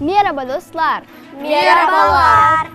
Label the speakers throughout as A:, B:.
A: Meraba, dostlar!
B: Merabalar!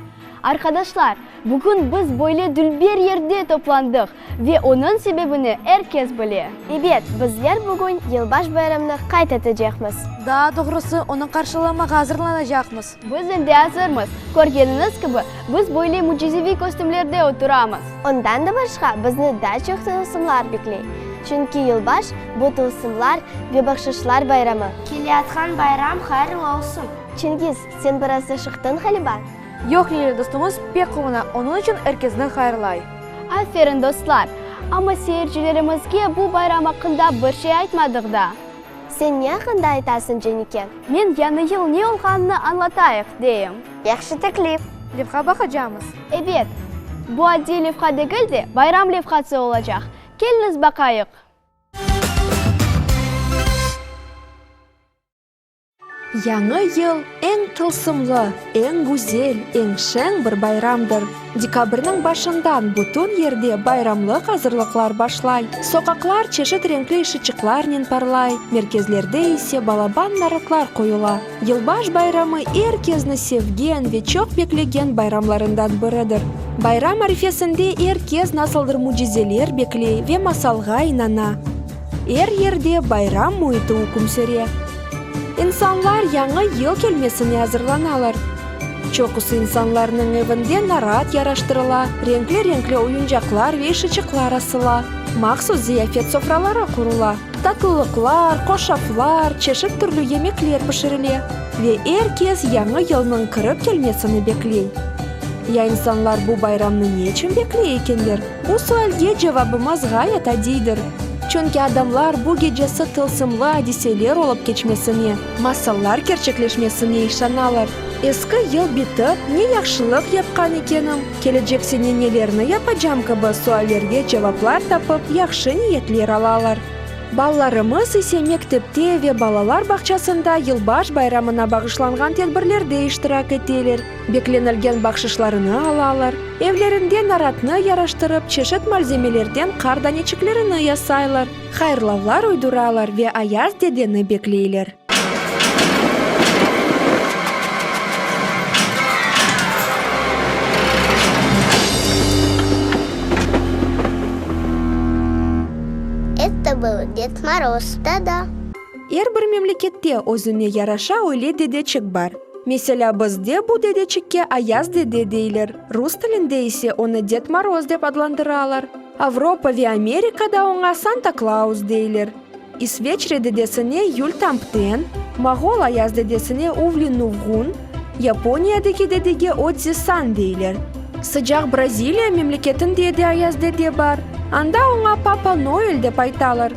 A: Arqadaşlar, bugün biz böyle dülber yerde toplandıq ve onıñ sebebini er kes bile.
B: Ebet, bizler bugün Yılbaş bayramını qayd etecekmiz.
C: Daa doğrusı, onı qarşılamağa azırlanacaqmız.
A: Biz endi azırmız. Körgeniñiz kibi, biz böyle mücizeviy kostümlerde oturamız.
B: Ondan da başqa, bizni daa çoq tılsımlar bekley. Çünki Yılbaş, bu tılsımlar ve bahşışlar bayramı.
D: Keleyatqan bayram hayırlı olsun!
B: Çingiz, sen biraz aşıqtıñ ğaliba?
C: Yoq, Lilâ dostumız pek quvana, onıñ içün er kesni hayırlay.
A: Aferin, dostlar! Amma seyircilerimizge bu bayram aqqında bir şey aytmadıq da.
B: Sen ne aqqında aytasıñ, Cenike?
A: Men yañı yıl ne olğanını añlatayıq, deyim.
B: Yahşı teklif.
C: Levha baqacamız.
A: Ebet. Bu adiy levha degil de, bayram levhası olacaq. Keliñiz baqayıq.
E: Yañı yıl, eñ tılsımlı, eñ güzel, eñ şeñ bir bayramdır. Dekabrniñ başından bütün yerde bayramlıq azırlıqlar başlay. Soqaqlar çeşit renkli ışıçıqlarnen parlay, merkezlerde ise balaban naratlar qoyula. Yılbaş bayramı er kezni sevgen ve çoq beklegen bayramlarından biridir. Bayram arifesinde er kes nasıldır mücizeler bekley ve masalğa inana. Er yerde bayram müiti üküm süre. İnsanlar yañı yıl kelmesine azırlanalar. Çoqusı insanlarnıñ evinde narat yaraştırıla, renkli-renkli oyuncaqlar ve ışıçıqlar asıla, mahsus ziyafet sofraları qurula, tatlılıqlar, qoşaflar, çeşit türlü yemekler pişirile ve er kes yañı yılnıñ kirip kelmesini bekley. Ya insanlar bu bayramnı ne içün bekley ekenler? Bu sualge cevabımız ğayet adiydir. Çünki adamlar bu gecesi tılsımlı adiseler olıp keçmesine, masallar kerçekleşmesine işanalar. Eski yıl bitip, ne yahşılıq yapqan ekenim, kelecek sene nelerni yapacam kibi suallerge cevaplar tapıp, yahşı niyetler alalar. Balalarımız ise mektepte ve balalar bağçasında yılbaş bayramına bağışlanğan tedbirlerde iştirak eteler, beklenilgen bahşışlarını alalar, evlerinde naratnı yaraştırıp, çeşit malzemelerden qar daneçiklerini yasaylar, hayırlavlar uyduralar ve Ayaz dedeni bekleyler.
D: Eto byl Ded Moroz, da-da.
E: Er bir memlekette özüne yaraşa öyle dedeçik bar. Meselâ, bizde bu dedeçikke Ayaz dede deyler, rus tilinde ise onı Ded Moroz dep adlandıralar. Avropa ve Amerikada oña Santa Klaus deyler. İsveçre dedesine Yül Tampten, Moğol Ayaz dedesine Uvli Nuvğun, Yaponiyadaki dedege Odzi-san deyler. Sıcaq Braziliya memleketinde de Ayaz dede bar, anda oña Papa Noel dep aytalar.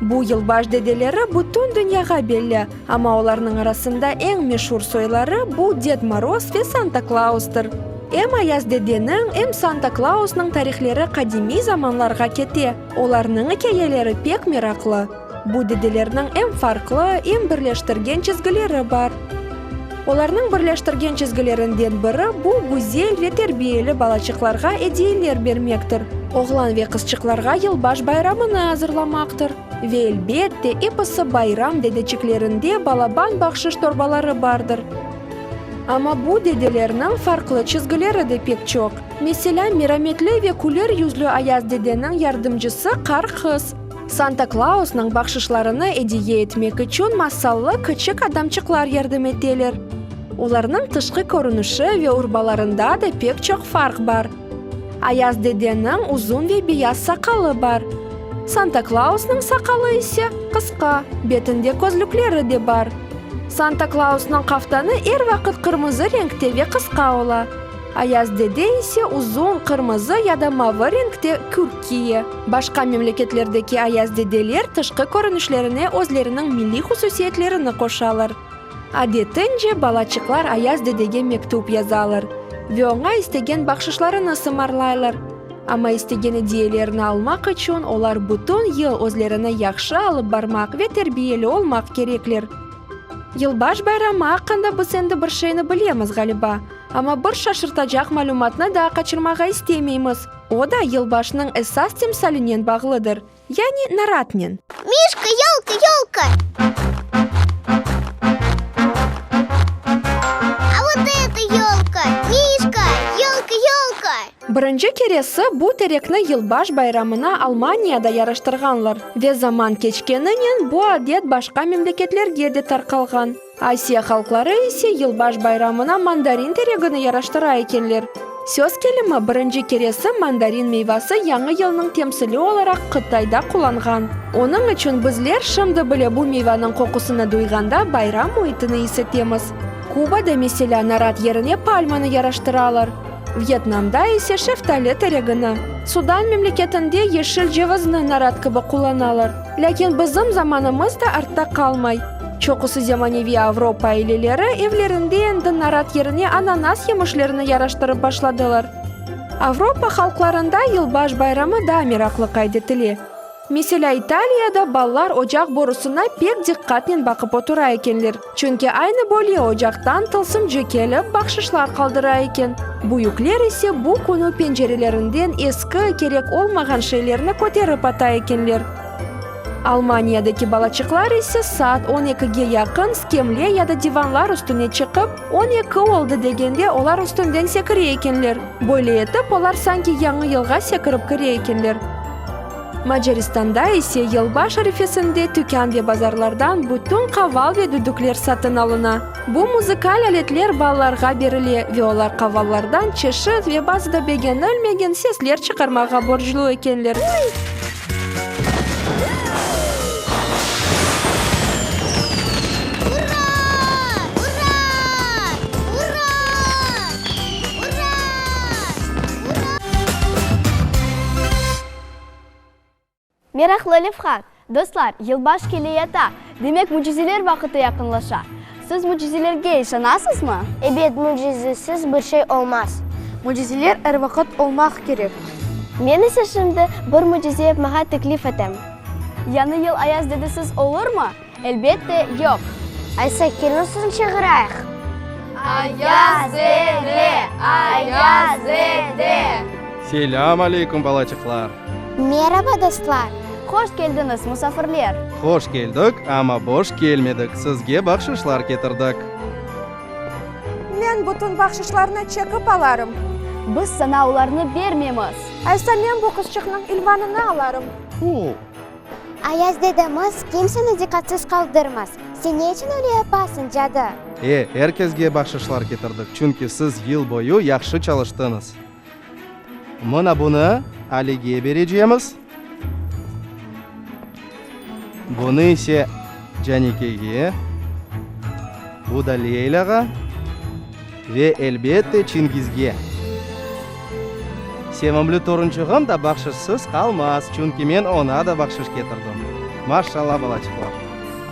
E: Bu yılbaş dedeleri bütün dünyağa belli, amma olarnıñ arasında eñ meşur soyları bu Ded Moroz ve Santa Klaustır. Em Ayaz dedeniñ, em Santa Klausnıñ tarihleri qadimiy zamanlarğa kete. Olarnıñ ikâyeleri pek meraqlı. Bu dedelerniñ em farqlı, em birleştirgen çizgileri bar. Olarnıñ birleştirgen çizgilerinden biri bu güzel ve terbiyeli balaçıqlarğa ediyeler bermektir, oğlan ve qızçıqlarğa yılbaş bayramını azırlamaqtır. Ve, elbette, episi bayram dedeçiklerinde balaban bahşış torbaları bardır. Amma bu dedelerniñ farqlı çizgileri de pek çoq. Meselâ, merametli ve küler yüzlü Ayaz dedeniñ yardımcısı Qar qız, Santa Klausnıñ bahşışlarını ediye etmek içün masallı kiçik adamçıqlar yardım eteler. Olarnıñ tışqı körünişi ve urbalarında da pek çoq farq bar. Ayaz dedeniñ uzun ve beyaz saqalı bar. Santa Klausnıñ saqalı ise qısqa, betinde közlükleri de bar. Santa Klausnıñ qaftanı er vaqıt qırmızı renkte ve qısqa ola. Ayaz dede ise uzun, qırmızı ya da mavı renkte kürk kiye. Başqa memleketlerdeki ayaz dedeler tışqı körünişlerine özleriniñ milliy hususiyetlerini qoşalar. Adetince, balaçıqlar Ayaz dedege mektüp yazalar ve oña istegen bahşışlarını sımarlaylar. Amma istegen ediyelerini almaq içün olar bütün yıl özlerini yahşı alıp barmaq ve terbiyeli olmaq kerekler. Yılbaş bayramı aqqında biz endi bir şeyni bilemiz, ğaliba. Amma bir şaşırtacaq malümatnı da qaçırmağa istemeymiz, o da yılbaşnıñ esas timsalinen bağlıdır, yani naratnen.
D: Mişka, yolka, yolka!
E: Birinci keresi bu terekni yılbaş bayramına Almaniyada yaraştırğanlar ve zaman keçkeninen bu adet başqa memleketlerge de tarqalğan. Asiya halqları ise yılbaş bayramına mandarin teregini yaraştıra ekenler. Söz kelimi, birinci keresi mandarin meyvası Yañı yılnıñ temsili olaraq Qıtayda qullanğan. Onıñ içün bizler şimdi bile bu meyvanıñ qoqusını duyğanda bayram müitini is etemiz. Kubada, meselâ, narat yerine palmanı yaraştıralar. Vyetnamda ise şeftali teregini. Sudan memleketinde yeşil cevizni narat kibi qullanalar. Lâkin bizim zamanımız da artta qalmay. Çoqusı zemaneviy Avropa aileleri evlerinde endi narat yerine ananas yemişlerini yaraştırıp başladılar. Avropa halqlarında yılbaş bayramı daa meraqlı qayd etile. Meselâ, İtaliyada balalar ocaq borusına pek diqqatnen baqıp otura ekenler, çünki aynı böyle ocaqtan tılsımcı kelip bahşışlar qaldıra eken. Büyükler ise bu künü pencerelerinden eski, kerek olmağan şeylerni köterip ata ekenler. Almaniyadaki balaçıqlar ise saat on ekige yaqın skemle ya da divanlar üstüne çıqıp, 12 oldı degende olar üstünden sekire ekenler. Böyle etip olar sanki Yañı yılğa sekirip kire ekenler. Macaristanda ise yılbaş arifesinde tükân ve bazarlardan bütün qaval ve düdükler satın alına. Bu muzıkal aletler balalarğa berile ve olar qavallardan çeşit ve bazıda begenilmegen sesler çıqarmağa borclu ekenler.
D: Ura! Ura! Ura! Ura! Ura!
A: Meraqlı levha! Dostlar, yılbaş keleyata, demek mücizeler vaqıtı yaqınlaşa. Siz mücizelerge işanasızmı?
D: Ebet, mücizesiz bir şey olmaz.
C: Mücizeler er vaqıt olmaq kerek.
B: Men ise şimdi bir mücize yapmağa teklif etem.
A: Yañı yıl Ayaz dedesiz olurmı? Elbette, yoq.
D: Aysa, keliñ çağırayıq.
F: Ayaz dede! Ayaz dede!
G: Selâm aleyküm, balaçıqlar!
D: Meraba, dostlar!
A: Hoş keldiñiz, musafirler!
G: Hoş keldik, amma boş kelmedik, sizge bahşışlar ketirdik.
E: Men bütün bahşışlarnı çekip alarım.
A: Biz saña olarnı bermemiz.
E: Aysa men bu qızçıqnıñ ilvanını alarım.
G: O!
D: Ayaz dedemiz kimseni diqqatsız qaldırmaz. Sen ne içün öyle yapasıñ, cadı?
G: E, er kesge bahşışlar ketirdik, çünki siz yıl boyu yahşı çalıştıñız. Mına bunı Alige berecemiz, bunı ise Canikege, bu da Leylâğa ve, elbette, Çingizge. Sevimli torunçığım da bahşışsız qalmaz, çünki men oña da bahşış ketirdim. Maşşalla, balaçıqlar!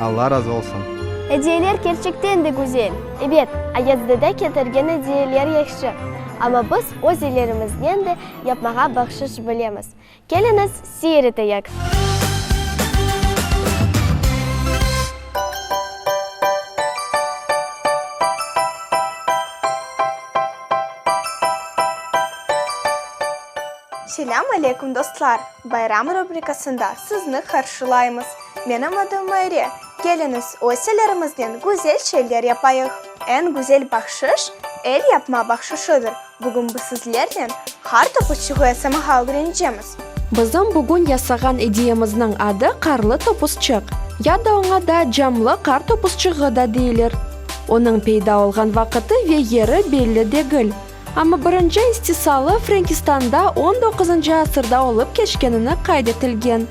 G: Alla razı olsun!
A: Ediyeler kerçekten de güzel.
B: Ebet, Ayaz dede ketirgen ediyeler yahşı. Amma biz öz ellerimiznen de yapmağa bahşış bilemiz. Keliñiz, seyir eteyik.
H: Selâm aleyküm, dostlar! Bayram rubrikasında sizni qarşılaymız. Menim adım Mayre. Keliñiz, öz ellerimiznen güzel şeyler yapayıq. Eñ güzel bahşış, el yapma bahşışıdır. Bugün biz sizlernen qar topuzçığı yasamağa ögrenecemiz.
E: Bizim bugün yasağan ediyemizniñ adı qarlı topuzçıq, ya da oña da camlı qar topuzçığı da deyler. Onıñ peyda olğan vaqıtı ve yeri belli degil. Amma birinci istisalı Frenkistanda on doquzıncı asırda olıp keçkenini qayd etilgen.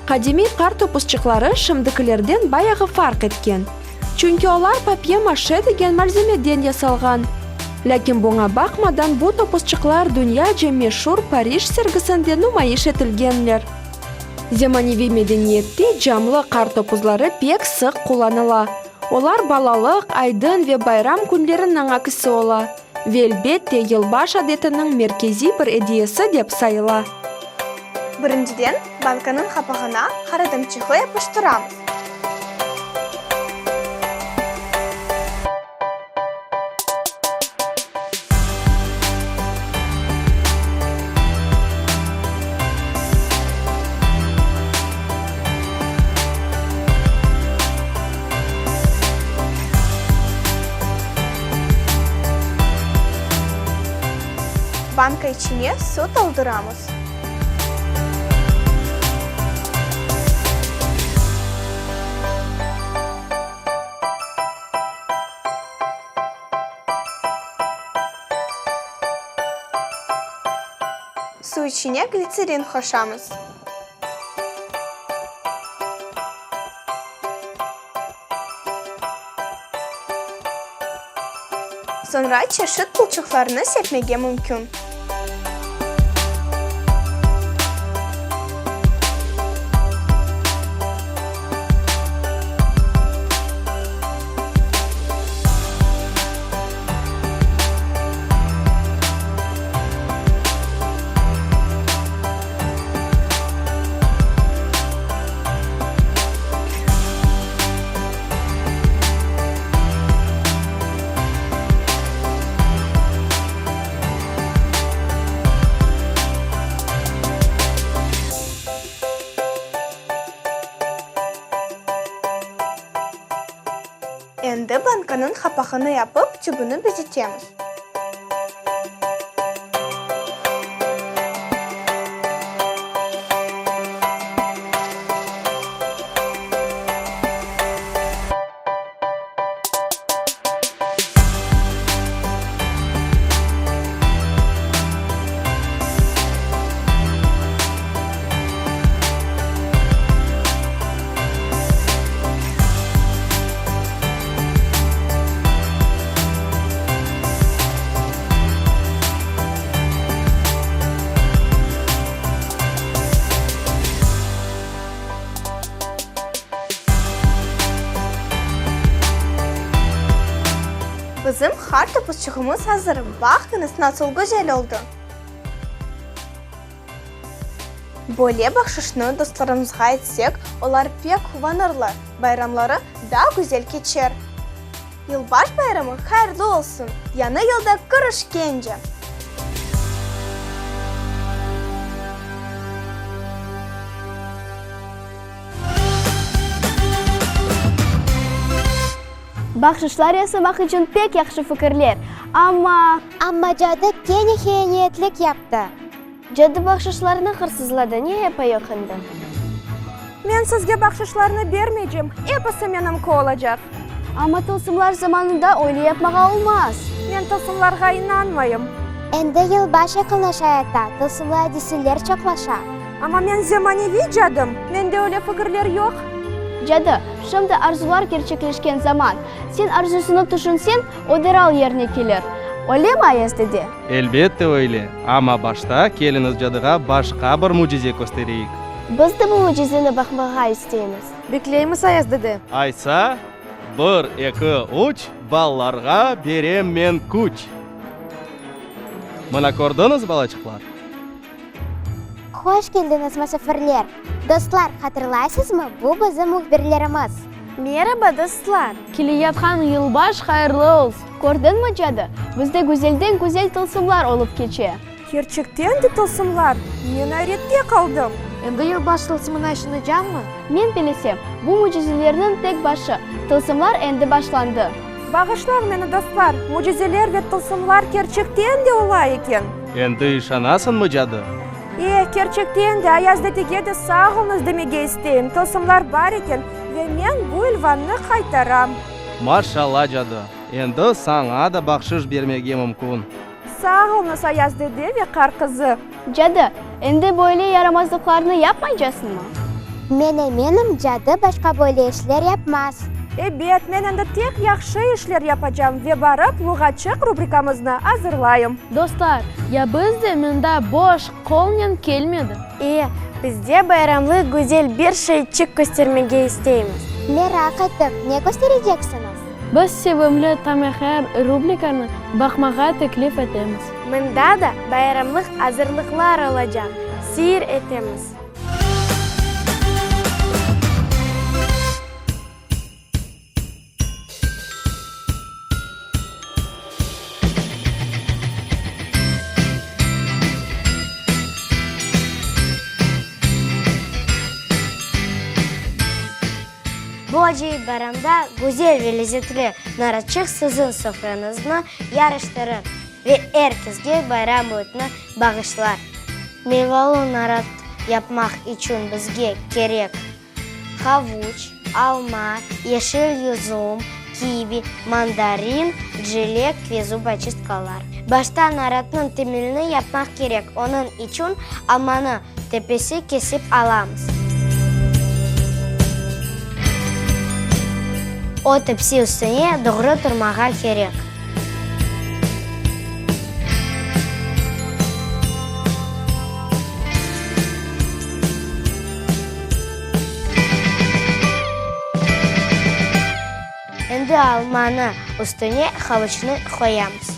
E: Qadimiy qar topuzçıqları şimdikilerden bayağı farq etken. Çünki olar papye-maşe degen malzemeden yasalğan. Lâkin buña baqmadan bu topuzçıqlar dünyaca meşur Parij sergisinde numayış etilgenler. Zemaneviy medeniyette camlı qar topuzları pek sıq qullanıla. Olar balalıq, aydın ve bayram künleriniñ akisi ola. Ve elbette, yılbaş adetiniñ merkeziy bir ediyesi dep sayıla.
H: Birinciden, bankanıñ qapağına qara damçığı yapıştıramız. Banka içine su tolduramız. Suv içine glitserin qoşamız. Soñra çeşit pulçıqlarnı sepmege mümkün. Endi bankanıñ qapağını yapıp, tübüni bezetemiz. Bizim qar topuzçığımız azır, baqıñız, nasıl güzel oldı! Böyle bahşışnı dostlarımızğa etsek, olar pek quvanırlar, bayramları daa güzel keçer. Yılbaş bayramı hayırlı olsun, yañı yılda körüşkence!
A: Bahşışlar yasamaq içün pek yahşı fikirler, amma.
D: Amma cadı kene hiyanetlik yaptı.
B: Cadı bahşışlarnı hırsızladı, ne yapayıq endi?
E: Men sizge bahşışlarnı bermeycem, episi menimki olacaq.
A: Amma tılsımlar zamanında öyle yapmağa olmaz.
E: Men tılsımlarğa inanmayım.
D: Endi yılbaş yaqınlaşayata, tılsımlı adiseler çoqlaşa.
E: Amma men zemaneviy cadım, mende öyle fikirler yoq.
A: Cadı, şimdi arzular kerçekleşken zaman. Sen arzusını tüşünseñ, o deral yerine kelir. Öylemi, Ayaz dede?
G: Elbette öyle, amma başta keliñiz cadığa başqa bir mücize köstereyik.
B: Biz de bu mücizeni baqmağa isteymiz.
C: Bekleymiz, Ayaz dede.
G: Aysa, bir, eki, üç, balalarğa berem men küç! Mına kördiñiz, balaçıqlar?
D: Hoş keldiñiz, musafirler! Dostlar, hatırlaysızmı, bu bizim mühbirlerimiz.
B: Meraba, dostlar!
F: Keleyatqan yılbaş hayırlı olsun!
A: Kördiñmi, cadı, bizde güzelden-güzel tılsımlar olıp keçe.
E: Kerçekten de tılsımlar! Men ayrette qaldım.
C: Endi yılbaş tılsımına işanacammı?
A: Men bilesem, bu mücizelerniñ tek başı, tılsımlar endi başlandı.
E: Bağışlañ meni, dostlar, mücizeler ve tılsımlar kerçekten de ola eken.
G: Endi işanasıñmı, cadı?
E: Eh, kerçekten de, Ayaz dedege de sağ oluñız demege isteyim, tılsımlar bar eken ve men bu ilvannı qaytaram.
G: Maşalla, cadı, endi saña da bahşış bermege mümkün.
E: Sağ oluñız, Ayaz dede ve Qar qızı.
A: Cadı, endi böyle yaramazlıqlarnı yapmaycasıñmı?
D: Men eminim, cadı başqa böyle işler yapmaz.
E: Ebet, men endi tek yahşı işler yapacam ve barıp Luğatçıq rubrikamıznı azırlayım.
F: Dostlar, ya biz de mında boş qolnen kelmedik.
B: E, biz de bayramlı güzel bir şeyçik köstermege isteymiz.
D: Meraq ettim, ne köstereceksiñiz?
F: Biz Sevimli tameher rubrikanı baqmağa teklif etemiz.
B: Mında da bayramlıq azırlıqlar olacaq, seyir etemiz.
I: Bu acayip bayramda güzel ve lezetli naraçıq siziñ sofrañıznı yaraştırır. Ve er kesge bayram ötüni bağışlar. Meyvalı narat yapmaq içün bizge kerek havuç, alma, yeşil yüzüm, kivi, mandarin, cilek ve zubaçistkalar. Başta naratnıñ temelini yapmaq kerek, onıñ içün almanı tepesi kesip alamız. O tepsi üstüne doğru turmağa kerek. Endi almanı üstüne havuçnı qoyamız.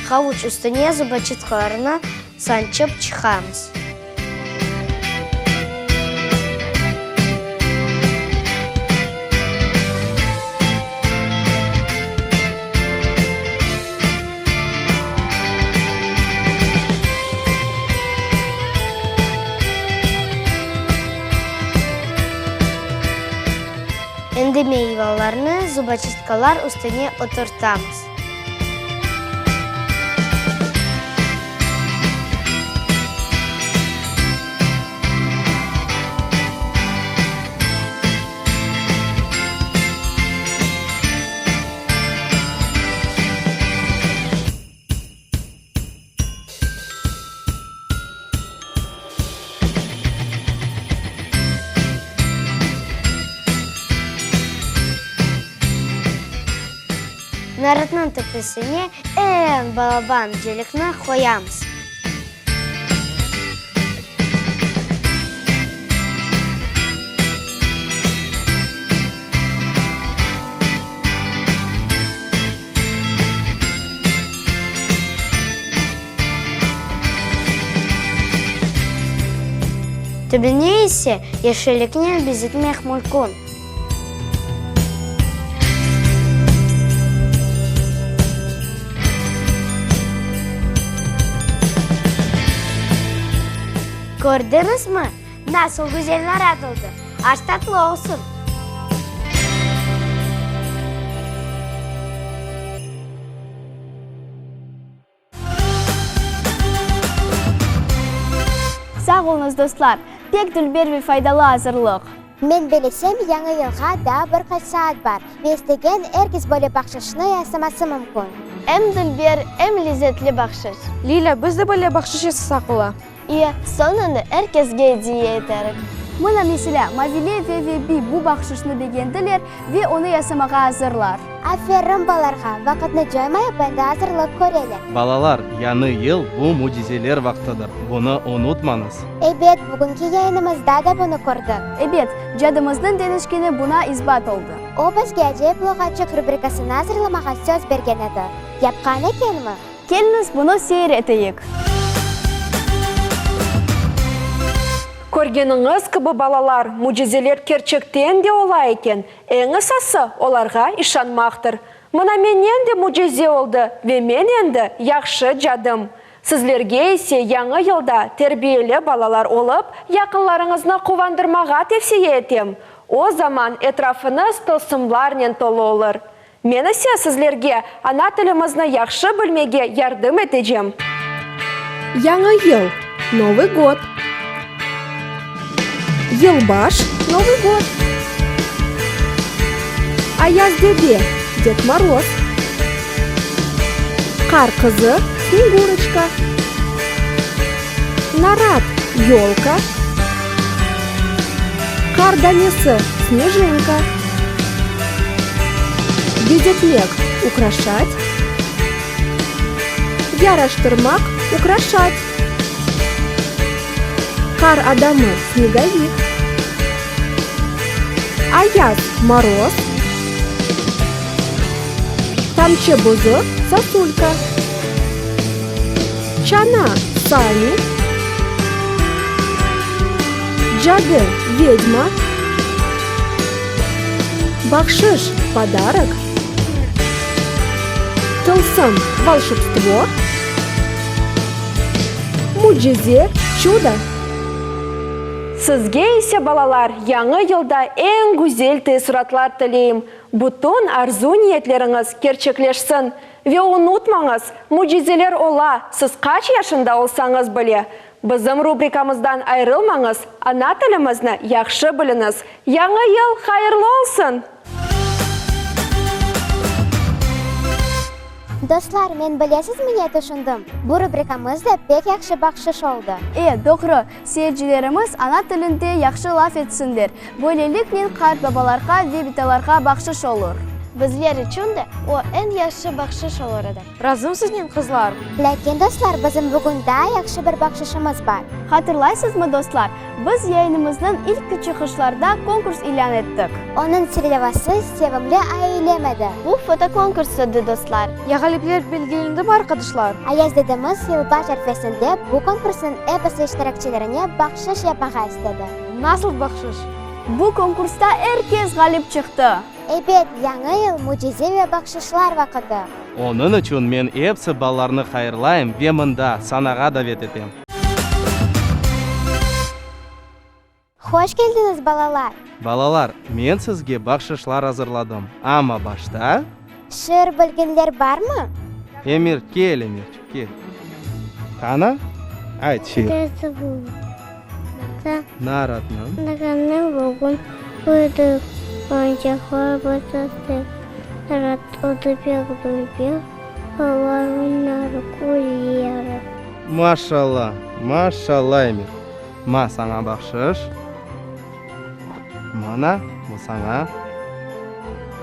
I: Havuç üstüne zubaçıtqalarnı sançıp çıqamız. Endi meyvalarnı zubaçistkalar üstüne oturtamız. Naratnıñ töpesine eñ balaban celikni qoyamız. Tübüni ise yeşilliknen bezetmek mümkün. Kördiñizmi, nasıl güzel narat oldı? Aş tatlı olsun!
A: Sağ oluñız, dostlar! Pek dülber ve faydalı azırlıq.
D: Men bilesem, Yañı yılğa daa bir qaç saat bar ve istegen er kes böyle bahşışnı yasaması mümkün.
B: Em dülber, em lezetli bahşış.
C: Lilâ, biz de böyle bahşış yasasaq ola.
B: İ, soñ onı er kesge ediye eterik.
A: Mına, meselâ, Mavile ve Vebi bu bahşışnı begendiler ve onı yasamağa azırlar.
D: Aferin balalarğa, vaqıtnı coymayıp endi azırlıq köreler.
G: Balalar, yañı yıl bu mücizeler vaqtıdır, bunı unutmañız.
D: Ebet, bugünki yayınımızda da bunı kördik.
A: Ebet, cadımıznıñ deñişkeni buna isbat oldı.
D: O bizge Acayip luğatçıq rubrikasını azırlamağa söz bergen edi. Yapqan ekenmi?
A: Keliñiz, bunı seyir eteyik.
E: Körgeniñiz kibi, balalar, mücizeler kerçekten de ola eken. Eñ esası, olarğa işanmaqtır. Mına mennen de mücize oldı ve men endi yahşı cadım. Sizlerge ise yañı yılda terbiyeli balalar olıp, yaqınlarıñıznı quvandırmağa tevsiye etem. O zaman etrafıñız tılsımlarnen tolu olur. Men ise sizlerge ana tilimizni yahşı bilmege yardım etecem. Yañı yıl, Novıy god. Yılbaş, Novıy god. Ayaz dede, Ded Moroz. Qar qızı, Sneguroçka. Narat, yolka. Qar danesi, snejinka. Bezetmek, ukraşat. Yaraştırmaq, ukraşat. Qar adamı, snegovik. Ayaz, moroz. Tamçı buzu, sosulka. Çana, sani. Cadı, vedma. Bahşış, podarok. Tılsım, volşebstvo. Mücize, çudo. Sizge ise, balalar, Yañı yılda eñ güzel teessuratlar tileyim, bütün arzu-niyetleriñiz kerçekleşsin! Ve unutmañız, mücizeler ola, siz qaç yaşında olsañız bile! Bizim rubrikamızdan ayırılmañız, ana tilimizni yahşı biliñiz! Yañı yıl hayırlı olsun!
D: Dostlar, men bilesizmi ne tüşündim? Bu rubrikamız da pek yahşı bahşış oldı.
A: E, doğru, seyircilerimiz ana tilinde yahşı laf etsinler, böyleliknen qartbabalarğa ve bitalarğa bahşış olur.
B: Bizler içün de o eñ yahşı bahşış olur edi.
C: Razım siznen, qızlar!
D: Lâkin, dostlar, bizim bugün daa yahşı bir bahşışımız bar.
A: Hatırlaysızmı, dostlar, biz yayınımıznıñ ilk çıqışlarda konkurs ilân ettik.
D: Onıñ serlevası Sevimli ailem edi.
B: Bu fotokonkurs edi, dostlar.
C: Ya ğalipler belgilendimi, arqadaşlar?
D: Ayaz dedemiz yılbaş arfesinde bu konkursnıñ episi iştirakçilerine bahşış yapmağa istedi.
C: Nasıl bahşış?
A: Bu konkursta er kes ğalip çıqtı.
D: Ebet, Yañı yıl, mücize ve bahşışlar vaqıtı.
G: Onıñ içün men epsi balalarnı hayırlayım ve mında, sanağa davet etem.
D: Hoş keldiñiz, balalar!
G: Balalar, men sizge bahşışlar azırladım, amma başta.
D: Şiir bilgenler barmı?
G: Emir, kel, Emirçik, kel. Qana, ayt şiir. Naratnıñ.
J: Naratnıñ bugün qoydıq, oyuncaqlar bağçası. Narat oldı pek dülber, balalar oynar küler.
G: Maşalla, maşalla, Emir. Ma saña bahşış. Mana, bu saña.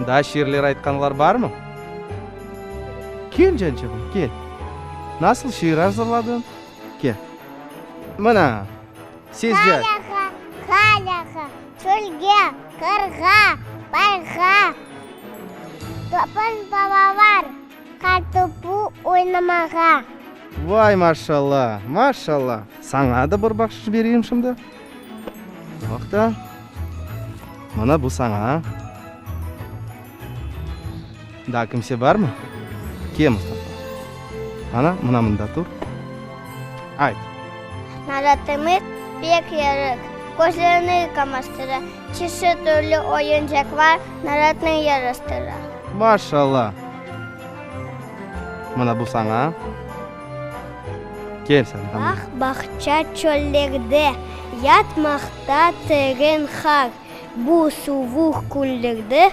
G: Daa şiirler aytqanlar barmı? Kel, cançığım, kel. Nasıl şiir azırladıñ? Kel. Mına, sesce ayt.
J: Qalağa, qalağa, çölge, qırğa, bayğa. Toplan balalar, qartopu oynamağa.
G: Vay, maşalla, maşalla! Saña da bir bahşış bereyim şimdi. Toqta. Mına bu saña. Daa kimse barmı? Kel, Mustafa. Ana, mına mında tur. Ayt.
J: Naratımız pek yarıq, közlerini qamaştıra, çeşit türlü oyuncaqlar naratnı yaraştıra.
G: Maşalla! Mına bu saña. Kel sen.
J: Bağ, bağça çöllerde yatmaqta teren qar. Bu suvuq künlerde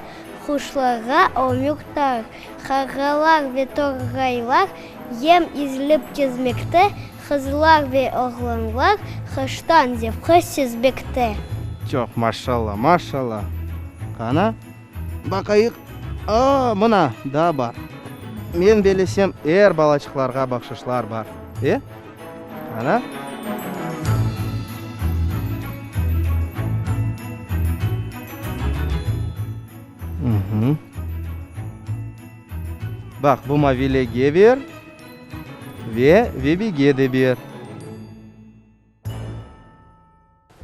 J: quşlarğa ömür tar. Qarğalar ve torğaylar yem izlep kezmekte, qızlar ve oğlanlar qıştan zevqı sezmekte.
G: Çoq maşalla, maşalla. Qana, baqayıq. A, mına, daa bar. Men belesem, er balaçıqlarğa bahşışlar bar. E? Qana. Baq, bu Mavilege ber ve Vebige de ber.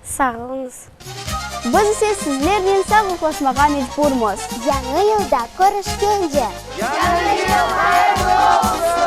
J: Sağ oluñız.
A: Biz ise sizlernen sağlıqlaşmağa mecburmız.
D: Yañı yılda körüşkence!
K: Yañı yıl hayırlı olsun!